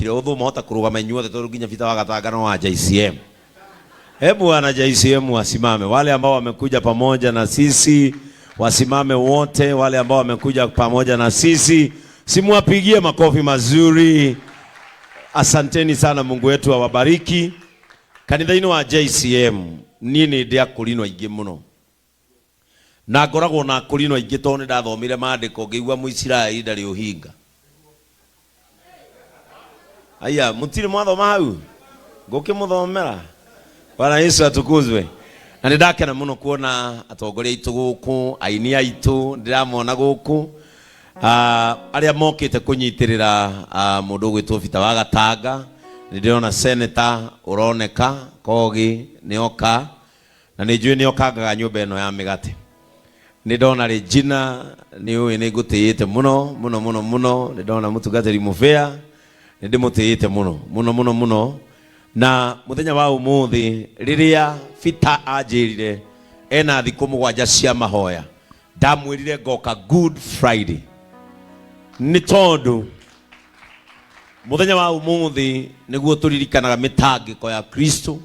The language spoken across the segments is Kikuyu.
Mũtirokire although mwahota kũrũgama inyuothe tondũ nginya Peter wa Gatanga no wa JCM. Hebu wana JCM wasimame, wale ambao wamekuja pamoja na sisi wasimame wote, wale ambao wamekuja pamoja na sisi simuwapigie makofi mazuri. Asanteni sana, Mungu wetu awabariki. Kanitha-inĩ wa JCM niĩ nĩ ndĩ akũrinũ aingĩ mũno na ngoragwo na akũrinũ aingĩ tondũ nĩ ndathomire maandĩko ngĩigua Mũisiraeli ndarĩ ũhinga. Aya, mũtirĩ mwathoma hau? Ngũkĩmũthomera. Bwana Yesu atukuzwe. Na nĩ ndakena mũno kuona atongoria aitũ gũkũ, aini aitũ ndĩramona gũkũ. Ah, arĩa mokĩte kũnyitĩrĩra ah, mũndũ ũgwĩtwo Peter wa Gatanga, nĩ ndĩrona senator ũroneka Kogi nĩ oka, na nĩ njũĩ nĩ okangaga nyũmba ĩno ya mĩgate. Nĩ ndona Regina, nĩ ũĩ nĩ ngũtĩĩte mũno mũno mũno mũno. Nĩ ndona mũtungatĩri Mũbĩa, nĩ ndĩmũtĩĩte mũno mũno mũno mũno. Na mũthenya wa ũmũthĩ rĩrĩa Peter anjĩrire ena thikũ 7 cia mahoya, ndamwĩrire ngoka Good Friday, nĩ tondũ mũthenya wa ũmũthĩ nĩguo tũririkanaga mĩtangĩko ya Kristo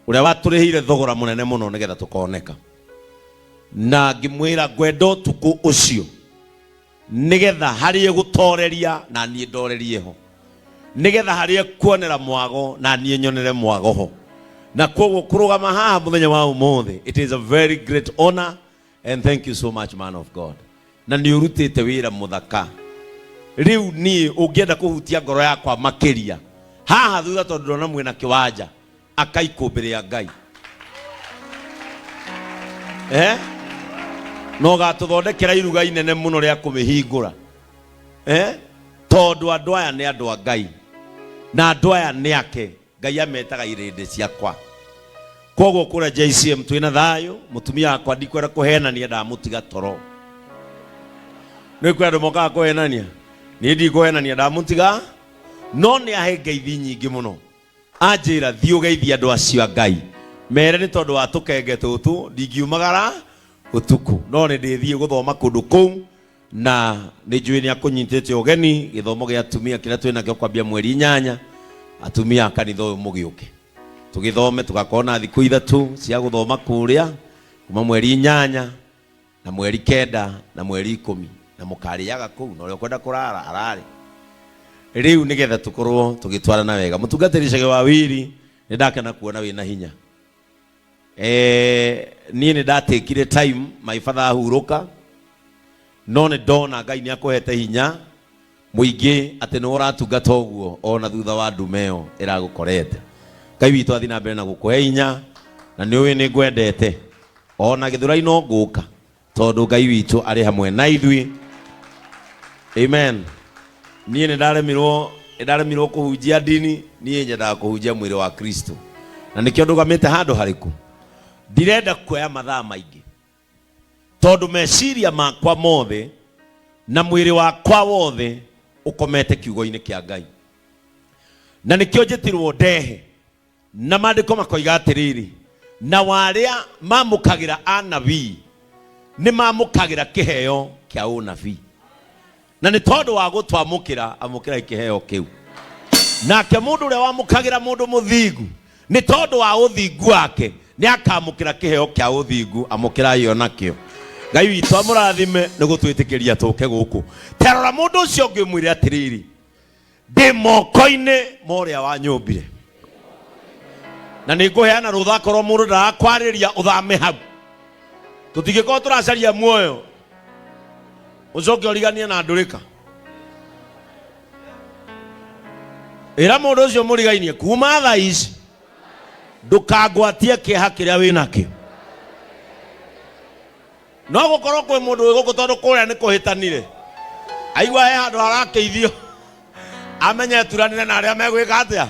ũrĩa watũrĩhĩire thogora mũnene mũno nĩgetha tũkoneka. Na ngĩmwĩra ngwenda ũtukũ ũcio nĩgetha harĩa gũtoreria na niĩ ndorerie ho, nĩgetha harĩa kuonera mwago na niĩ nyonere mwago ho. Na koguo kũrũgama haha mũthenya wa ũmũthĩ, it is a very great honor and thank you so much, man of God. Na nĩ ũrutĩte wĩra mũthaka. Rĩu niĩ ũngĩenda kũhutia ngoro yakwa makĩria haha thutha, tondũ ndona mwĩna kĩwanja, aka ikũmbĩ rĩa Ngai, eh? Na ũgatũthondekera iruga inene mũno rĩa kũmĩhingũra, eh? Tondũ andũ aya nĩ andũ a Ngai na andũ aya nĩ ake Ngai ametaga irĩndĩ ciakwa. Koguo kũrĩa JCM twĩna thayũ. Mũtumia wakwa ndikwenda kũhenania, ndamũtiga toro. Nĩ kwĩ andũ mokaga kũhenania, niĩ ndikũhenania, ndamũtiga, no nĩ ahe ngeithi nyingĩ mũno. Anjĩra thiĩ ũgeithie andũ acio a Ngai, mere nĩ tondũ wa tũkenge tũtũ ndingiumagara ũtukũ, no nĩ ndĩthiĩ gũthoma kũndũ kũu, na nĩ njũĩ nĩ akũnyitĩte ũgeni gĩthomo gĩa atumia kĩrĩa twĩ nakĩo kwambia mweri 8. Atumia a kanitha ũyũ mũgĩũke tũgĩthome, tũgakorwo na thikũ 3 cia gũthoma kũrĩa kuma mweri 8 na mweri 9 na mweri 10, na mũkarĩaga kũu na ũrĩa ũkwenda kũrara ararĩ rĩu, nĩgetha tũkorwo tũgĩtwarana wega. Mũtungatĩri Chege wa Wiri, nĩ ndakena kuona wĩna hinya. Niĩ nĩ ndatekire time my father ahurũka, no nĩ ndona Ngai nĩ akũhete hinya mũingĩ atĩ nĩ ũratungata ũguo ona thutha wa ndume ĩyo ĩragũkorete. Ngai witũ athiĩ na mbere na gũkũhe hinya, na nĩ ũĩ nĩ ngwendete, ona gĩthũrai no ngũka tondũ Ngai witũ arĩ hamwe na ithuĩ. Amen. Niĩ nĩ ndaremirwo kũhunjia ndini, niĩ nyendaga kũhunjia mwĩrĩ wa Kristo, na nĩkĩo ndũgamĩte handũ harĩku. Ndirenda kuoya mathaa maingĩ tondũ meciria makwa mothe na mwĩrĩ wakwa wothe ũkomete kiugo-inĩ kĩa Ngai, na nĩkĩo njĩtirwo ndehe. Na maandĩko makoiga atĩrĩrĩ, na warĩa mamũkagĩra anabii nĩ mamũkagĩra kĩheo kĩa ũnabii, na nĩ tondũ wa gũtwamũkĩra, amũkĩrai kĩheo kĩu. Nake mũndũ ũrĩa wamũkagĩra mũndũ mũthingu nĩ tondũ wa ũthingu wake nĩ akamũkĩra kĩheo kĩa ũthingu, amũkĩrai o nakĩo. Ngai witũ amũrathime nĩ gũtwĩtĩkĩria tũke gũkũ. Terora mũndũ ũcio ũngĩ ũmwĩre atĩrĩrĩ, ndĩ moko-inĩ ma ũrĩa wanyũmbire, na nĩ ngũheana rũtha akorwo mũndũ ndarakwarĩria ũthame hau. Tũtingĩkorwo tũracaria muoyo ũcoke ũriganie na ndũrĩka. Ĩra mũndũ ũcio mũrigainie, kuma thaa ici ndũkangwatie kĩeha kĩrĩa wĩ nakĩo. No gũkorwo kwĩ mũndũ wĩ gũkũ tondũ kũrĩa nĩ kũhĩtanire, aigua he handũ harakĩithio, amenye eturanĩre na arĩa megwĩka atĩa.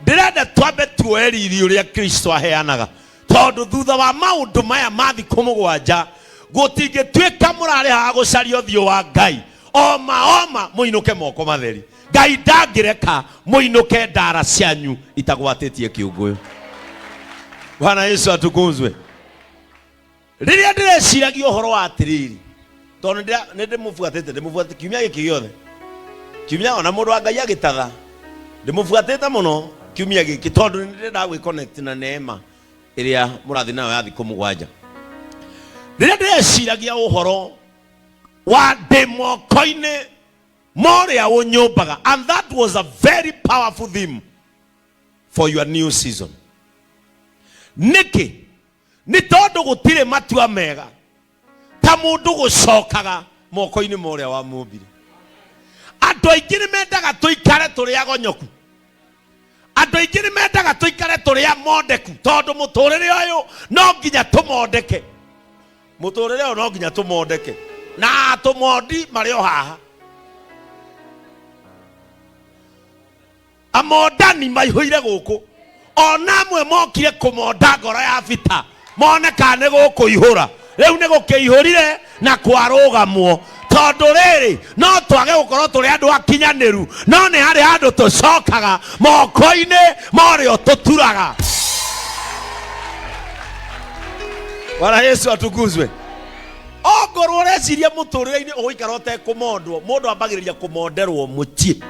Ndĩrenda twambe tuoe riri ũrĩa Kristo aheanaga, tondũ thutha wa maũndũ maya ma thikũ 7 gũtingĩtuĩka mũrarĩ haha gũcaria ũthiũ wa Ngai oma oma mũinũke moko matheri. Ngai ndangĩreka mũinũke ndara cianyu itagwatĩtie kĩũngũyũ. Bwana Yesu atukuzwe. Rĩrĩa ndĩreciragia ũhoro wa atĩrĩrĩ, tondũ nĩ ndĩmũbuatĩte, ndĩmũbuatĩte kiumia gĩkĩ gĩothe. Kiumia ona mũndũ wa Ngai agĩtatha ndĩmũbuatĩte mũno kiumia gĩkĩ tondũ nĩ ndĩrenda gwĩ connect na neema ĩrĩa mũrathiĩ nayo ya thikũ 7. Rĩrĩa ndĩreciragia ũhoro wa ndĩ moko-inĩ ma ũrĩa ũnyũmbaga, and that was a very powerful theme for your new season. Nĩkĩ? Nĩ tondũ gũtirĩ matua mega ta mũndũ gũcokaga moko-inĩ ma ũrĩa wamũmbire. Andũ aingĩ nĩ mendaga tũikare tũrĩ agonyoku. Andũ aingĩ nĩ mendaga tũikare tũrĩ amondeku, tondũ mũtũrĩre ũyũ no nginya tũmondeke. Mũtũrĩre ũyũ no nginya tũmondeke, na tũmondi marĩ o haha. Amondani maihũire gũkũ, ona amwe mokire kũmonda ngoro ya Bita mone kana nĩ gũkũihũra. Rĩu nĩ gũkĩihũrire na kwarũgamwo, tondũ rĩrĩ no twage gũkorwo tũrĩ andũ akinyanĩru, no nĩ harĩ handũ tũcokaga moko-inĩ ma ũrĩa ũtũturaga. Bwana Yesu atukuzwe. Ongorwo ũreciria mũtũrĩre-inĩ ũgũikara ũtekũmondwo, mũndũ ambagĩrĩria kũmonderwo mũciĩ.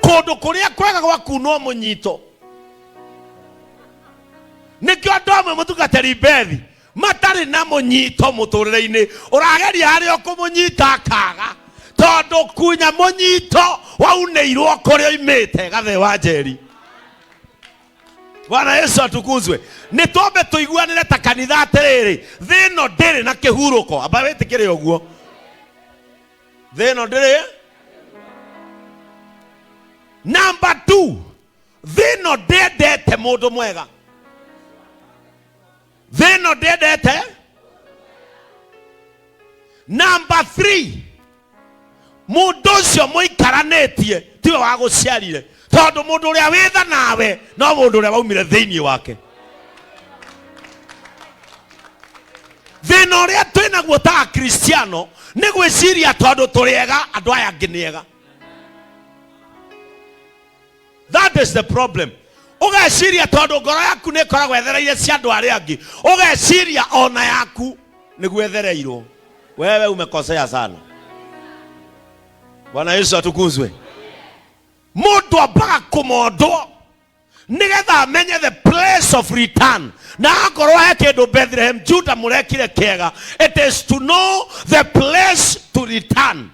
Kũndũ kũrĩa kwega gwa kunwo mũnyito. Nĩkĩo andũ amwe mũtungatĩri Bethi matarĩ na mũnyito mũtũrĩre-inĩ, ũrageria harĩa ũkũmũnyita akaga, tondũ kunya mũnyito waunĩirwo kũrĩa oimĩte gathe wa Njeri. Bwana Yesu atukuzwe. Nĩ twambe tũiguanĩre ta kanitha atĩrĩrĩ, thĩ ĩno ndĩrĩ na kĩhurũko. Amba wĩtĩkĩre ũguo, thĩ ĩno ndĩrĩ. Number 2, thĩ ĩno ndĩendete mũndũ mwega. Thĩ ĩno ndĩendete. Number 3, mũndũ ũcio mũikaranĩtie tiwe wagũciarire, tondũ mũndũ ũrĩa wĩtha nawe no mũndũ ũrĩa waumire thĩinĩ wake. Thĩna ũrĩa twĩ naguo ta Akristiano nĩ gwĩciria tondũ tũrĩ ega andũ aya angĩ nĩ ega. That is the problem. Ũgeciria tondũ ngoro yaku nĩ ĩkoragwo ĩthereire cia andũ arĩa angĩ, ũgeciria ona yaku nĩguo ĩthereirwo. Wewe umekosea sana. Bwana Yesu atukuzwe. Mũndũ ambaga kũmondwo nĩgetha amenye the place of return. Na akorwo he kĩndũ Bethlehem Juda mũrekire kĩega, it is to know the place to return.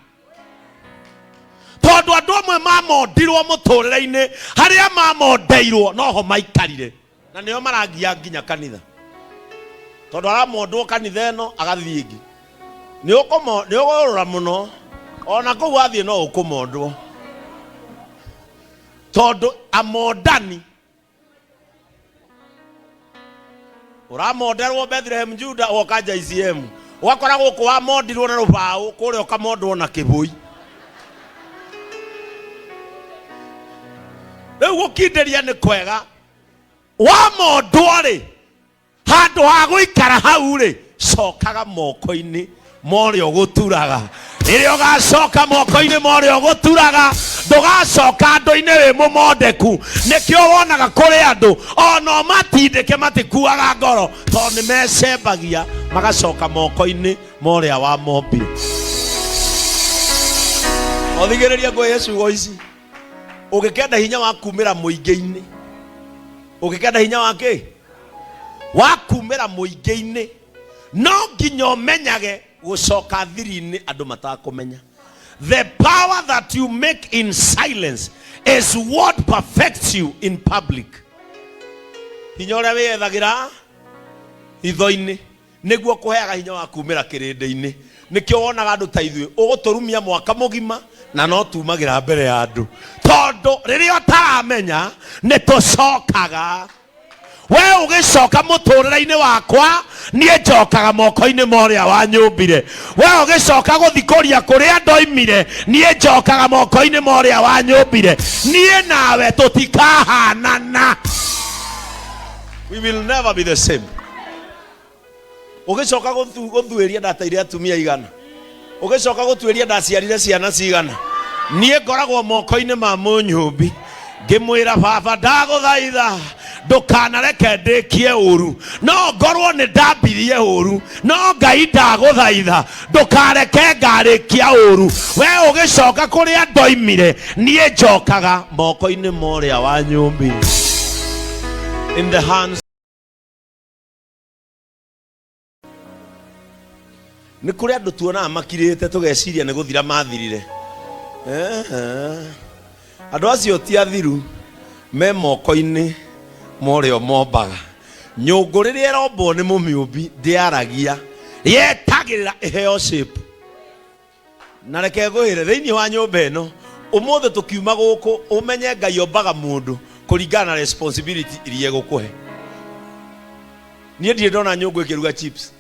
Tondũ andũ amwe mamondirwo mũtũrĩre-inĩ, harĩa mamondeirwo noho maikarire, na nĩo maragia nginya kanitha, tondũ aramondwo kanitha ĩno agathiĩ ĩngĩ. Nĩ ũkũrora mũno, ona kũu athiĩ no ũkũmondwo, tondũ amondani ũramonderwo Bethlehem Juda ũgoka JCM, ũgakora gũkũ wamondirwo na rũbaũ, kũrĩa ũkamondwo na kĩbũi. Rĩu gũkindĩria nĩ kwega. Wamondwo rĩ, handũ ha gũikara hau rĩ, cokaga moko-inĩ ma ũrĩa ũgũturaga. Rĩrĩa ũgacoka moko-inĩ ma ũrĩa ũgũturaga, ndũgacoka andũ-inĩ wĩ mũmondeku. Nĩkĩo wonaga kũrĩ andũ ona matindĩke matikuaga ngoro, tondũ nĩ mecembagia magacoka moko-inĩ ma ũrĩa wamombire. Othigĩrĩria ngũhe ciugo ici, ũngĩkenda hinya wa kumĩra mũingĩ-inĩ, ũngĩkenda hinya wa kĩ wa kumĩra mũingĩ-inĩ, no nginya ũmenyage gũcoka thiri-inĩ andũ matakũmenya. The power that you make in silence is what perfects you in public. Hinya ũrĩa wĩyethagĩra hitho-inĩ nĩguo kũheaga hinya wa kumĩra kĩrĩndĩ-inĩ. Nĩkĩo wonaga andũ ta ithuĩ ũgũtũrumia mwaka mũgima na no tumagĩra mbere ya andũ, tondũ rĩrĩa ũtaramenya nĩ tũcokaga. We ũgĩcoka mũtũrĩre-inĩ wakwa, niĩ njokaga moko-inĩ ma ũrĩa wanyũmbire. We ũgĩcoka gũthikũria kũrĩa ndoimire, niĩ njokaga moko-inĩ ma ũrĩa wanyũmbire. Niĩ nawe tũtikahanana. We will never be the same. Ũgĩcoka gũthuĩria ndateire atumia igana, ũgĩcoka gũtuĩria ndaciarire ciana cigana, niĩ ngoragwo moko-inĩ ma mũnyũmbi ngĩmwĩra baba ndagũthaitha Ndũkanareke ndĩkie ũru, no ngorwo nĩ ndambirie ũru, no Ngai ndagũthaitha ndũkareke ngarĩkia ũru. We ũgĩcoka kũrĩa ndoimire, niĩ njokaga moko-inĩ ma ũrĩa wa nyũmbi, in the hands. Nĩ kũrĩ andũ tuonaga makirĩte tũgeciria nĩ gũthira mathirire. Ehe. Andũ acio ti athiru, me moko-inĩ ma ũrĩa ũmombaga. Nyũngũ rĩrĩa ĩrombwo nĩ mũmĩũmbi ndĩaragia, yetagĩrĩra ĩheo shape. Na reke ngwĩre, thĩinĩ wa nyũmba ĩno ũmũthĩ tũkiuma gũkũ, ũmenye Ngai ombaga mũndũ kũringana na responsibility iria egũkũhe. Niĩ ndirĩ ndona nyũngũ ĩkĩruga chips,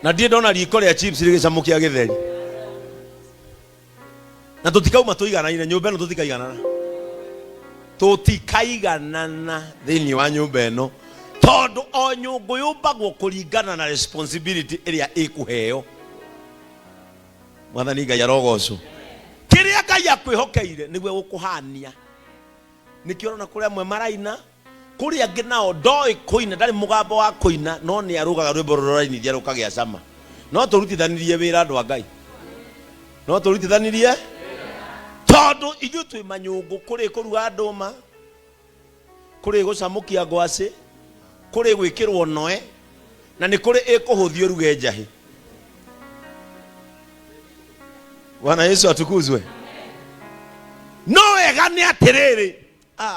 na ndirĩ ndona riko rĩa chips rĩgĩcamũkia gĩtheri. Na tũtikauma tũiganaine nyũmba ĩno, tũtikaiganana, tũtikaiganana thĩinĩ wa nyũmba ĩno, tondũ o nyũngũ yũmbagwo kũringana na responsibility ĩrĩa ĩkũheo. Mwathani Ngai arogocwo. Kĩrĩa Ngai akwĩhokeire nĩguo gũkũhania. Nĩkĩo ũrona kũrĩ amwe maraina, kũrĩ angĩ nao ndoĩ kũina, ndarĩ mũgambo wa kũina, no nĩ arũgaga rwĩmbo rũrĩa ũrainithia rũkagĩa cama. No tũrutithanirie wĩra, andũ a Ngai, no tũrutithanirie, tondũ ithuĩ twĩ manyũngũ. Kũrĩ kũruga ndũma, kũrĩ gũcamũkia ngwacĩ, kũrĩ gwĩkĩrwo noe, na nĩ kũrĩ ĩkũhũthio ruge njahĩ. Bwana Yesu atukuzwe. No wega nĩ atĩrĩrĩ,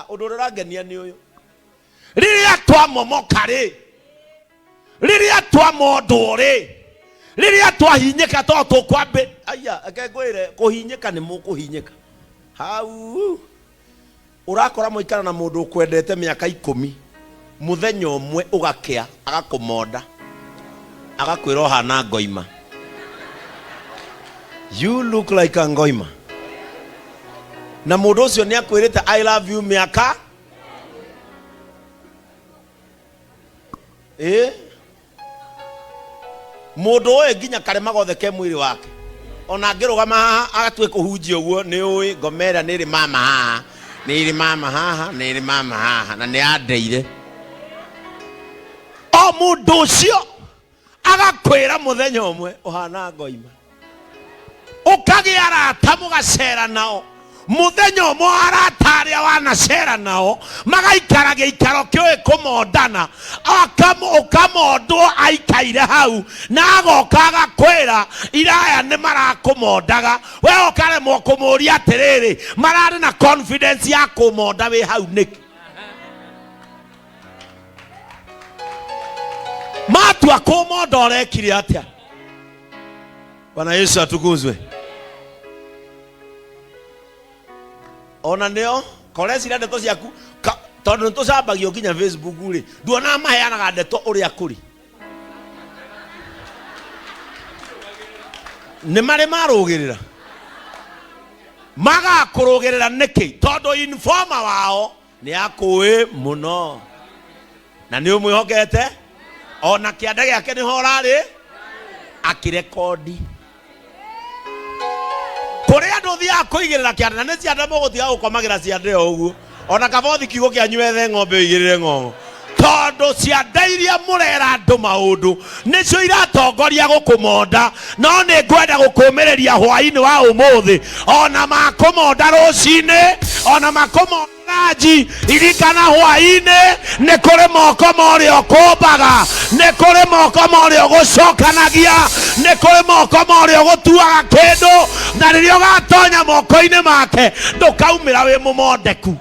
ũndũ ũrĩa ũrangenia nĩ ũyũ: rĩrĩa twamomoka rĩ, rĩrĩa twamondwo rĩ, rĩrĩa twahinyĩka, to tũkwambĩ aya, reke ngwĩre, kũhinyĩka nĩ mũkũhinyĩka hau. Ũrakora mũikara na mũndũ ũkwendete mĩaka 10, mũthenya ũmwe ũgakĩa agakũmonda, agakwĩra ũhana ngoima. You look like a ngoima. Na mũndũ ũcio nĩ akwĩrĩte "I love you" mĩaka ĩ. Mũndũ ũĩ nginya karema gothe ke mwĩrĩ wake, ona angĩrũgama haha agatue kũhunjia ũguo, nĩ ũĩ ngoma ĩrĩa nĩ ĩrĩ mama haha, nĩ ĩrĩ mama haha, nĩ ĩrĩ mama haha, na nĩ yandeire. O mũndũ ũcio agakwĩra mũthenya ũmwe ũhana ngoima. Ũkagĩa arata mũgacera nao, mũthenya ũmwe arata arĩa wanacera nao magaikara gĩikaro kĩũĩ kũmondana, ũkamondwo aikaire hau, na agoka agakwĩra iraya nĩ marakũmondaga. We ũkaremwo kũmũria atĩrĩrĩ, mararĩ na confidence ya kũmonda wĩ hau nĩkĩ? Matua kũmonda ũrekire atĩa? Bwana Yesu atukuzwe. Ona nĩo koreciria ndeto ciaku tondũ nĩ tũcambagio nginya Facebook rĩ, nduonaga maheanaga ndeto ũrĩa kũrĩ. Nĩ marĩ marũgĩrĩra, magakũrũgĩrĩra nĩkĩ? Tondũ informer wao nĩ akũĩ mũno na nĩ ũmwĩhokete, ona kĩanda gĩake nĩho ũrarĩ akĩrekondi. Kũrĩ andũ ũthiaga kũigĩrĩra kĩanda, na nĩ cianda mũgũtiga gũkomagĩra ciande o ũguo, ona kabothi kiugo kĩanyu ethe ng'ombe ũigĩrĩre ng'ong'o, tondũ cianda iria mũrera andũ maũndũ nĩcio iratongoria gũkũmonda. No nĩ ngwenda gũkũmĩrĩria hwaĩ-inĩ wa ũmũthĩ, ona makũmonda rũcinĩ, ona makũmonda ranji, ririkana hwaĩ-inĩ nĩ kũrĩ moko ma ũrĩa ũkũmbaga, nĩ kũrĩ moko ma ũrĩa ũgũcokanagia, nĩ kũrĩ moko ma ũrĩa ũgũtuaga kĩndũ, na rĩrĩa ũgatonya moko-inĩ make ndũkaumĩra wĩ mũmondeku,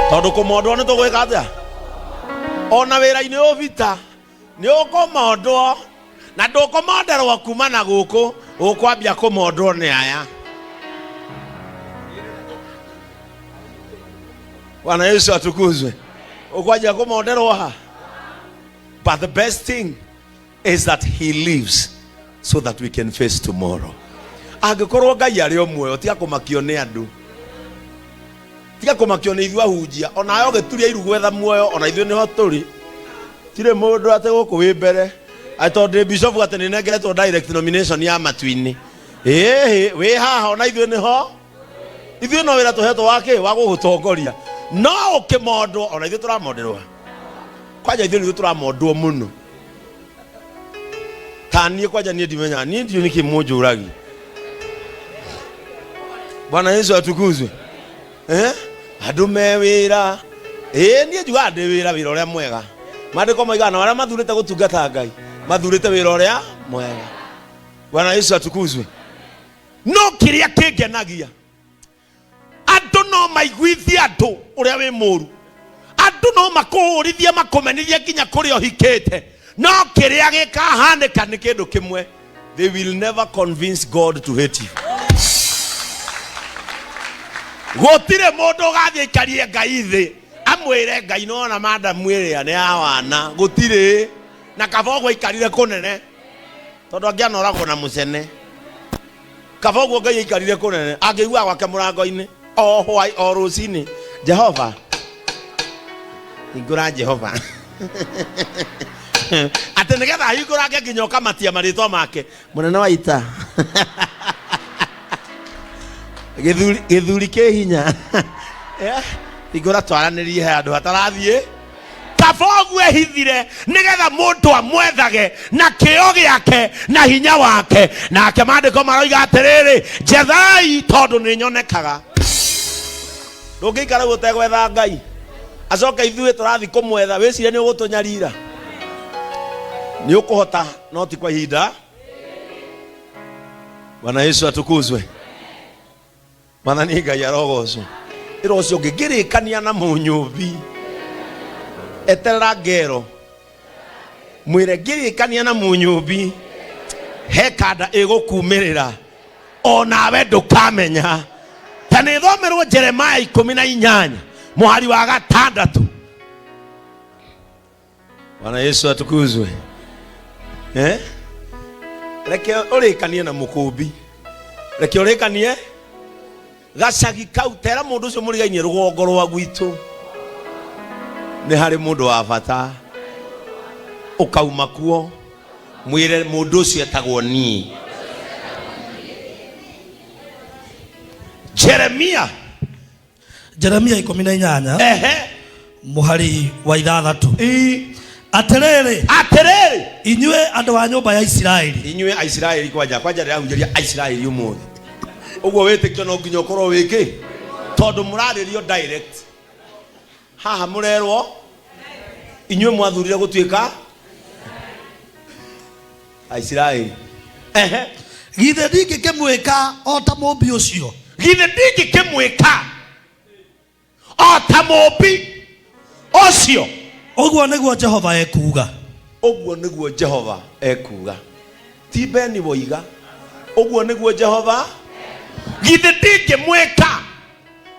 tondũ kũmondwo nĩ tũgwĩka atĩa? Ona wĩra-inĩ ũyũ bita nĩ ũkũmondwo, na ndũkũmonderwo kuma na gũkũ, ũkwambia kũmondwo nĩ aya. Bwana Yesu atukuzwe. Ũkwanjia kũmonderwo ha. But the best thing is that he lives so that we can face tomorrow. Angĩkorwo Ngai arĩ o muoyo, tiga kũmakio nĩ andũ, tiga kũmakio nĩ ithuĩ ahunjia. Onawe ũgĩturia iru gwetha muoyo, ona ithuĩ nĩho tũrĩ. Tirĩ mũndũ atĩ gũkũ wĩ mbere atĩ tondũ ndĩ bishop atĩ nĩ nengeretwo direct nomination ya matu-inĩ. Ĩhĩ, wĩ haha, ona ithuĩ nĩho. Ithuĩ no wĩra tũhetwo wa kĩ? Wa gũgũtongoria. No ũkĩmondwo, ona ithuĩ tũramonderwo. Kwanja ithuĩ nĩithuĩ tũramondwo mũno. Ta niĩ kwanja niĩ ndimenyaga, niĩ ndiũĩ nĩkĩ mũnjũragia. Bwana Yesu atukuzwe. Eh? Andũ me wĩra. Ĩĩ niĩ njugaga ndĩ wĩra, wĩra ũrĩa mwega. Maandĩko moigaga na arĩa mathurĩte gũtungata Ngai, mathurĩte wĩra ũrĩa mwega. Bwana Yesu atukuzwe. No kĩrĩa kĩngenagia, andũ no maiguithie andũ ũrĩa wĩ mũru, andũ no makũhũrithie makũmenithie nginya kũrĩa ũhikĩte, no kĩrĩa gĩkahanĩka nĩ kĩndũ kĩmwe, they will never convince God to hate you. Gũtirĩ mũndũ ũgathiĩ aikarie Ngai thĩ amwĩre Ngai nona madamu ĩrĩa nĩ ya wana, gũtirĩ. Na kaba ũguo aikarire kũnene, tondũ angĩanoragwo na mũcene. Kaba ũguo Ngai aikarire kũnene, angĩiguaga gwake mũrango-inĩ o hwaĩ o rũcinĩ, Jehova hingũra, Jehova, atĩ nĩgetha ahingũrange nginya ũkamatia marĩtwa make, mũnene wa ita, gĩthuri, gĩthuri kĩ hinya. Hingũra twaranĩrie handũ hatarathiĩ. Kaba ũguo ehithire nĩgetha mũndũ amwethage na kĩo gĩake na hinya wake. Nake maandĩko maroiga atĩrĩrĩ, njethai tondũ nĩ nyonekaga. Ndũngĩikara ũguo ũtegwetha Ngai, acoke ithuĩ tũrathiĩ kũmwetha wĩcirie nĩ ũgũtũnyarira. Nĩ ũkũhota, no ti kwa ihinda. Bwana Yesu atukuzwe. Mwathani Ngai arogocwo. Ĩra ũcio ũngĩ, ngĩrĩkania na mũnyũmbi, eterera ngero. Mwĩre ngĩrĩkania na mũnyũmbi, he kanda ĩgũkumĩrĩra onawe ndũkamenya. Ta nĩ thomerwo Jeremaya 18 mũhari wa 6. Bwana Yesu atukuzwe. Eh? Reke ũrĩkanie na mũkũmbi, reke ũrĩkanie gacagi kau, tera mũndũ ũcio mũrigainie rũgongo rwa gwitũ nĩ harĩ mũndũ wa bata ũkauma kuo, mwĩre mũndũ ũcio etagwo niĩ. Jeremia. Jeremia 18 Ehe. Mũhari wa 6. Ii. Atĩrĩrĩ, Atĩrĩrĩ, inyuĩ andũ a nyũmba ya Isiraeli, inyuĩ Aisiraeli, kwanja kwanja ndĩrahunjĩria Aisiraeli ũmũthĩ, ũguo wĩtĩkio no nginya ũkorwo wĩkĩ, tondũ mũrarĩrio direct haha, mũrerwo inyuĩ mwathurire gũtuĩka Aisiraeli. Ehe. Githĩ ndingĩkĩmwĩka o ta mũmbi ũcio? Githĩ ndingĩkĩmwĩka o ta mũmbi ũcio? Ũguo nĩguo Jehova ekuuga. Ũguo nĩguo Jehova ekuuga, ti Beni woiga. Ũguo nĩguo Jehova, githĩ ndingĩmwĩka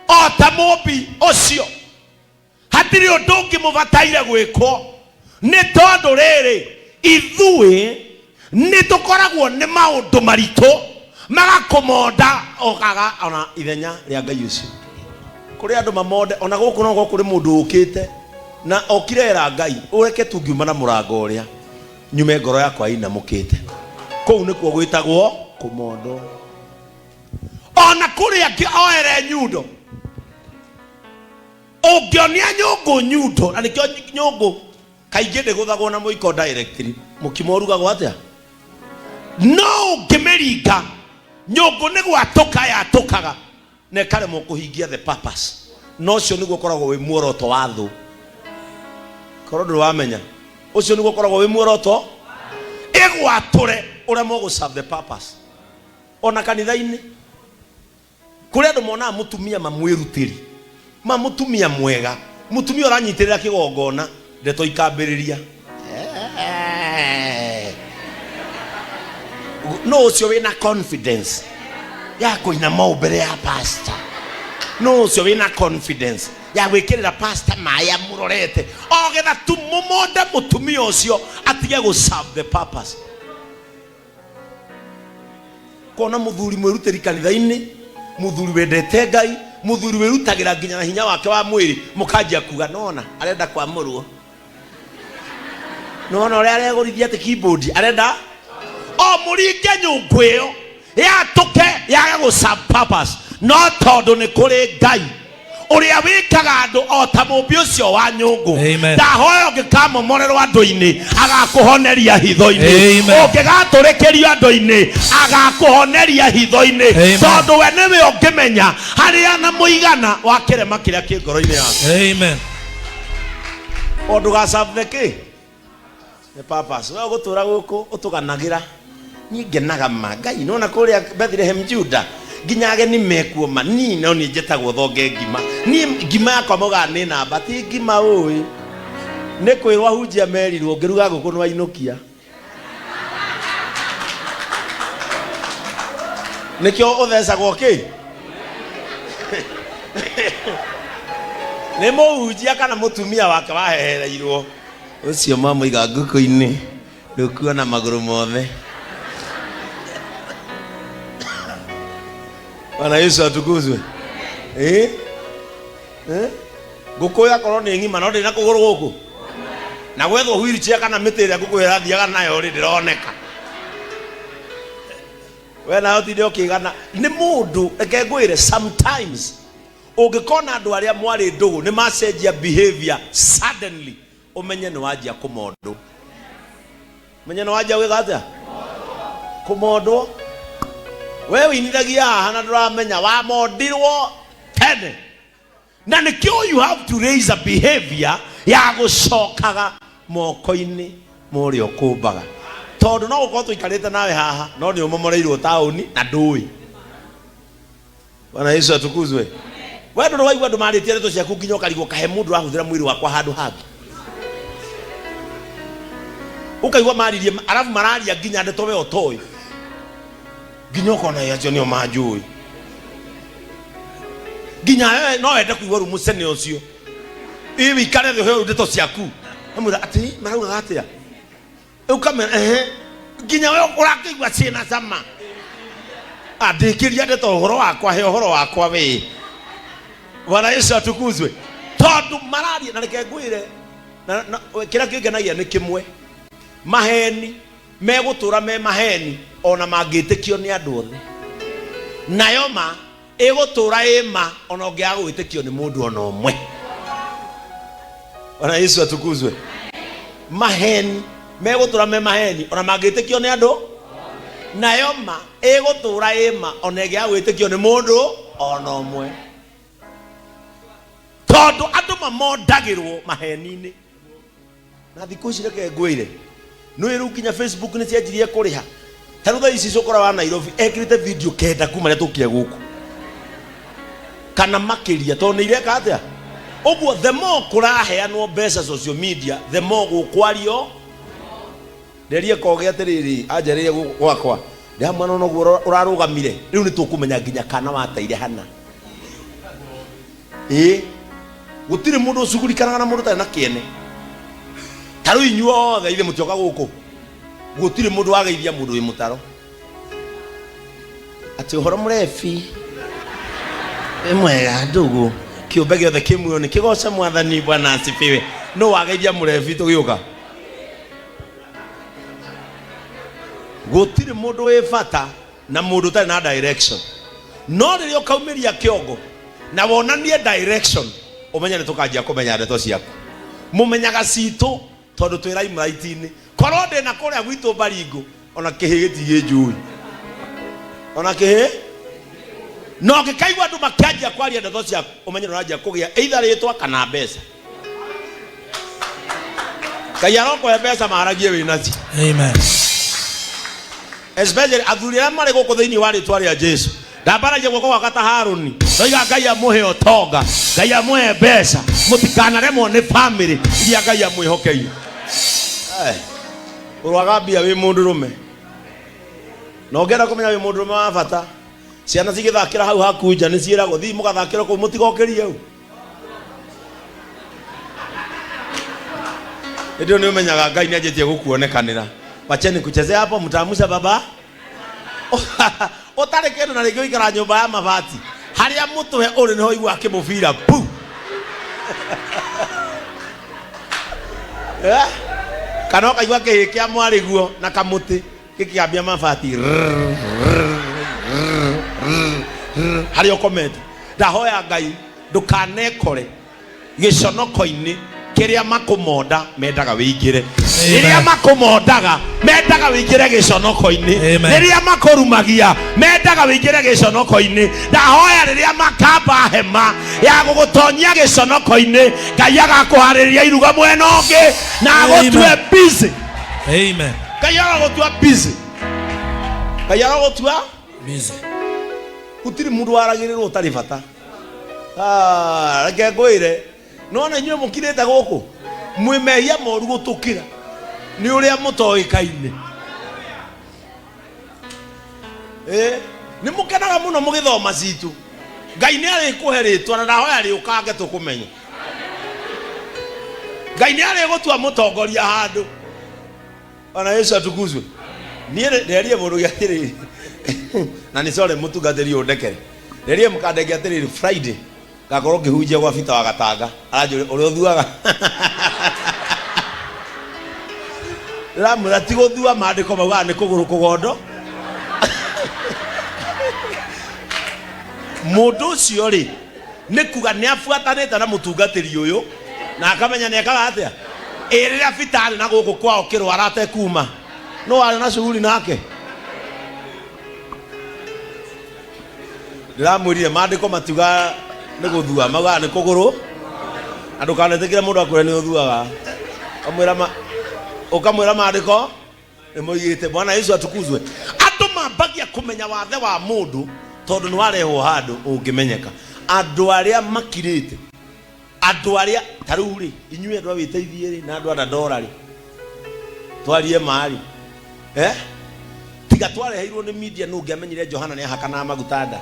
o ta mũmbi ũcio? Hatirĩ ũndũ ũngĩ mũbataire gwĩkwo, nĩ tondũ rĩrĩ, ithuĩ nĩ tũkoragwo nĩ maũndũ maritũ magakũmonda ũkaga ona ithenya rĩa Ngai ũcio. Kũrĩ andũ mamonde ona gũkũ, no kũrĩ mũndũ ũkĩte na okire era Ngai, ũreke tu ngiuma na mũrango ũrĩa nyume ngoro yakwa ĩinamũkĩte. Kũu nĩkuo gwĩtagwo kũmondwo. Ona kũrĩ angĩ oere nyundo, ũngĩonia nyũngũ nyundo, na nĩkĩo nyũngũ kaingĩ ndĩgũthagwo na mũiko directly, mũkimo ũrugagwo atĩa? No ũngĩmĩringa nyũngũ nĩ gwatũka yatũkaga na ĩkaremwo kũhingia the purpose. Na ũcio nĩguo ũkoragwo wĩ muoroto wa thũ. Korwo ndũrĩ wamenya, ũcio nĩguo ũkoragwo wĩ muoroto, ĩgwatũre ũremwo gũ serve the purpose. Ona kanitha-inĩ kũrĩ andũ monaga mũtumia mamwĩrutĩri ma mũtumia mwega, mũtumia ũranyitĩrĩra kĩgongona, ndeto ikambĩrĩria, no ũcio wĩna confidence ya kũina mau mbere ya pastor, no ũcio wĩna confidence ya gwĩkĩrĩra pastor maĩ amũrorete, o getha tu mũmonde mũtumia ũcio atige gũ serve the purpose. Kona muthuri mwirutĩri kanitha-inĩ, muthuri wendete Ngai, muthuri wĩrutagĩra nginya na hinya wake wa mwĩrĩ, mũkanjia kuga nona arenda kwamũrwo, nona ũrĩa aregũrithia atĩ keyboard arenda o mũringe nyũngũ ĩyo yatũke yage gũ serve purpose. No tondũ nĩ kũrĩ Ngai ũrĩa wĩkaga andũ o ta mũmbi ũcio wa nyũngũ. Amen. Ndahoya ũngĩkamomorerwo andũ-inĩ agakũhoneria hitho-inĩ. Amen. Ũngĩgatũrĩkĩrio andũ-inĩ agakũhoneria hitho-inĩ. Amen. Tondũ we nĩwe ũngĩmenya harĩa na mũigana wa kĩrema kĩrĩa kĩ ngoro-inĩ yaku. Amen. O ndũgacabũre kĩ nĩ purpose. We ũgũtũra gũkũ ũtũganagĩra. Niĩ ngenaga ma Ngai nona kũrĩa Bethlehem Juda nginya ageni mekuo ma niĩ no niĩ njĩtagwo thonge ngima. Niĩ ngima yakwa maugaga nĩ namba ti ngima ũĩ. Nĩ kwĩrwo ahunjia merirwo ngĩruga ngũkũ nĩ wainũkia. Nĩkĩo ũthecagwo kĩ? Nĩ mũhunjia kana mũtumia wake wahehereirwo. Ũcio mamũiga ngũkũ-inĩ ndũkuona magũrũ mothe. Bwana Yesu atukuzwe. Eh? Eh? Ngũkũ yakorwo nĩ ng'ima no ndĩ na kũgũrũ gũkũ. Na gwethwo wheelchair kana mĩtĩ ĩrĩa ngũkũ ĩrathiaga nayo rĩ ndĩroneka. We nayo tinde ũkĩgana nĩ mũndũ reke ngwĩre sometimes ũngĩkona andũ arĩa mwarĩ ndũgũ nĩ macenjia behavior suddenly ũmenye nĩ wanjia kũmondwo. Ũmenye nĩ wanjia gwĩka atĩa? Kũmondwo. We ũinithagia haha na ndũramenya wamondirwo tene. Na nĩkĩo you have to raise a behavior ya gũcokaga moko-inĩ ma ũrĩa ũkũmbaga. Tondũ no gũkorwo tũikarĩte nawe haha no nĩ ũmomoreirwo taũni na ndũĩ. Bwana Yesu atukuzwe. We ndũrĩ waigua andũ marĩtie ndeto ciaku nginya ũkarigwo kahe mũndũ ũrahũthĩra mwĩrĩ wakwa handũ hangĩ. Ũkaigua maririe arabu mararia nginya ndeto we ũtoĩ. Nginya ũkona ĩ acio nĩo manjũĩ. Nginya we no wende kũigua rĩu mũcene ũcio. Ĩ wĩikare thĩ ũheo ndeto ciaku. Amwĩra atĩ maraugaga atĩa? Ũkamera ehe nginya we ũrakĩigua ciĩna cama. Andĩkĩria ndeto ũhoro wakwa he ũhoro wakwa we. Bwana Yesu atukuzwe. Tondũ mararia na reke ngwĩre na kĩrĩa kĩngenagia nĩ kĩmwe. Maheni megũtũra me maheni ona mangĩtĩkio nĩ andũ othe. Nayo ma ĩgũtũra ĩ ma ona ũngĩaga gwĩtĩkio nĩ mũndũ ona ũmwe. Bwana Yesu atukuzwe. Maheni megũtũra me maheni ona mangĩtĩkio nĩ andũ. Nayo ma ĩgũtũra ĩ ma ona ĩngĩaga gwĩtĩkio nĩ mũndũ ona ũmwe. Tondũ andũ mamondagĩrwo maheni-inĩ. Na thikũ ici reke ngwĩre nĩ rĩu nginya Facebook nĩ cianjirie kũrĩha. Ta rĩu thaa ici cũkũra wa Nairobi ekĩrĩte video kenda kuma rĩrĩa tũkire gũkũ kana makĩria tondũ nĩ ireka atĩa. Ũguo the more kũraheanwo mbeca social media the more gũkwario. Nderie koge atĩrĩrĩ anjarĩrie gwakwa ndamwana noguo ũrarũgamire rĩu nĩ tũkũmenya nginya kana wateire hana. Ĩĩ gũtirĩ mũndũ ũcugurikanaga na mũndũ ũtarĩ na kĩene. Ta rĩu inyuothe ithe mũtioka gũkũ gũtirĩ mũndũ wageithia mũndũ wĩ mũtaro atĩ ũhoro mũrebi wĩ mwega ndũgũ kĩũmbe gĩothe kĩ muoyo nĩ kĩgoce mwathani Bwana asifiwe. Nũ wageithia mũrebi tũgĩũka? Gũtirĩ mũndũ wĩ bata na mũndũ ũtarĩ na direction. No rĩrĩa ũkaumĩria kĩongo na wonanie direction ũmenye nĩ tũkanjia kũmenya ndeto ciaku. Mũmenyaga citũ tondũ twĩ limelight-inĩ. Korwo ndĩ na kũrĩa gwitũ Baringo ona kĩhĩ gĩtigĩnjũĩ. Ona kĩhĩ no ũngĩkaigua andũ makĩanjia kwaria ndeto ciaku ũmenye nĩ ũranjia kũgĩa either rĩtwa kana mbeca. Ngai arokũhe mbeca maragie wĩ nacio. Amen. Especially athuri arĩa marĩ gũkũ thĩinĩ wa rĩtwa rĩa Jesu. Ndambaragia guoko gwakwa ta Haruni. Ndoiga Ngai amũhe ũtonga, Ngai amũhe mbeca, mũtikanaremwo nĩ family iria Ngai amwĩhokeire. Ũrwaga mbia wĩ mũndũrũme. Na ũngĩenda kũmenya wĩ mũndũrũme wa bata, ciana cigĩthakĩra hau haku nja nĩ ciĩragwo thiĩ mũgathakĩre kũu mũtigokĩrie u. Hĩndĩ ĩyo nĩ ũmenyaga Ngai nĩ anjĩtie gũkuonekanĩra. Wacheni kuchezea hapo mtaamsha baba. Ũtarĩ kĩndũ na rĩngĩ ũikara nyũmba ya mabati. Harĩa mũtwe ũrĩ nĩho ũiguaga kĩmũbira bu. Kana ũkaigua kĩhĩ kĩa mwarĩguo na kamũtĩ gĩkĩambia mabati. Harĩa ũkomete, ndahoya Ngai ndũkanekore gĩconoko-inĩ kĩrĩa makũmonda mendaga wĩingĩre. Rĩrĩa makũmondaga mendaga wĩingĩre gĩconoko-inĩ. Amen. Rĩrĩa makũrumagia mendaga wĩingĩre gĩconoko-inĩ. Ndahoya rĩrĩa makamba hema ya gũgũtonyia gĩconoko-inĩ, Ngai agakũharĩrĩria iruga mwena ũngĩ na agũtue Amen. busy. Amen. Ngai agagũtua busy. Ngai agagũtua Busy. Gũtirĩ mũndũ waragĩrĩrwo ũtarĩ bata. Ah, reke ngwĩre, nona inyuĩ mũkirĩte gũkũ mwĩ mehia moru gũtũkĩra nĩ ũrĩa mũtoĩkaine. Eh, nĩ mũkenaga mũno mũgĩthoma citũ. Ngai nĩ arĩkũhe rĩtwa na ndahoya rĩũkange tũkũmenye. Ngai nĩ arĩgũtua mũtongoria handũ. Bwana Yesu atukuzwe. Niĩ nderie mũndũ gĩa atĩrĩrĩ, na nĩ sorry mũtungatĩri ũyũ ndekere. Nderie mũkandenge atĩrĩrĩ, Friday ngakorwo ngĩhunjia gwa Peter wa Gatanga. Aranjũria ũrĩa ũthuaga. Ndĩramwĩra ti gũthua, maandĩko maugaga nĩ kũgũrũ kũgondo. Mũndũ ũcio rĩ, nĩ kuga nĩ abuatanĩte na mũtungatĩri ũyũ na akamenya nĩ ekaga atĩa. Ĩ rĩrĩa Peter arĩ na gũkũ kwao kĩrwara atekuma, no arĩ na shughuli nake. Ndĩramwĩrire maandĩko matiuga nĩ gũthua, maugaga nĩ kũgũrũ. Na ndũkanetĩkĩre mũndũ akwĩre nĩ ũthuaga. Ũkamwĩra maandĩko nĩ moigĩte. Bwana Yesu atukuzwe. Andũ mambagia kũmenya wathe wa mũndũ tondũ nĩ warehwo handũ ũngĩmenyeka. Andũ arĩa makirĩte, andũ arĩa ta rĩu rĩ, inyuĩ andũ a wĩteithie rĩ, na andũ a Dandora rĩ, twarie ma rĩ, eh? Tiga twareheirwo nĩ media nũ ũngĩamenyire Johana nĩ ahakanaga maguta nda.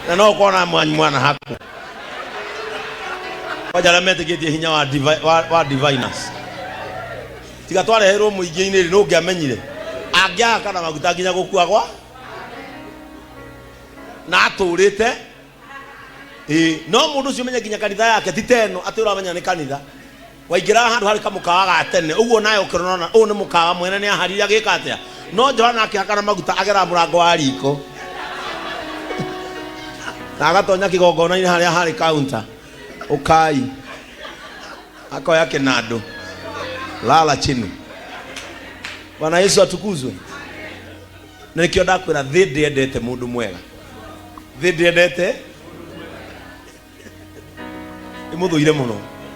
Na no ũkona mwana haku. Kwanja arĩa metĩkĩtie hinya wa, wa diviners. Tiga twareheirwo mũingĩ-inĩ rĩ, nũ ũngĩamenyire angĩahakana maguta nginya gũkua gwa na atũrĩte. Ĩĩ, no mũndũ ũcio menye nginya kanitha yake ti ta ĩno atĩ ũramenya nĩ kanitha. Waingĩraga handũ harĩ kamũkawa ga tene ũguo, nawe ũkĩrora ũyũ nĩ mũkawa, mwene nĩ aharire agĩka atĩa. No Johana akĩhakana maguta ageraga mũrango wa riko na agatonya kĩgongona-inĩ harĩa harĩ counter, ũkai, akoya kĩnandũ, lala chini. Bwana Yesu atukuzwe. Na nĩkĩo ndakwĩra thĩ ndĩendete mũndũ mwega, thĩ ndĩendete, ĩmũthũire mũno.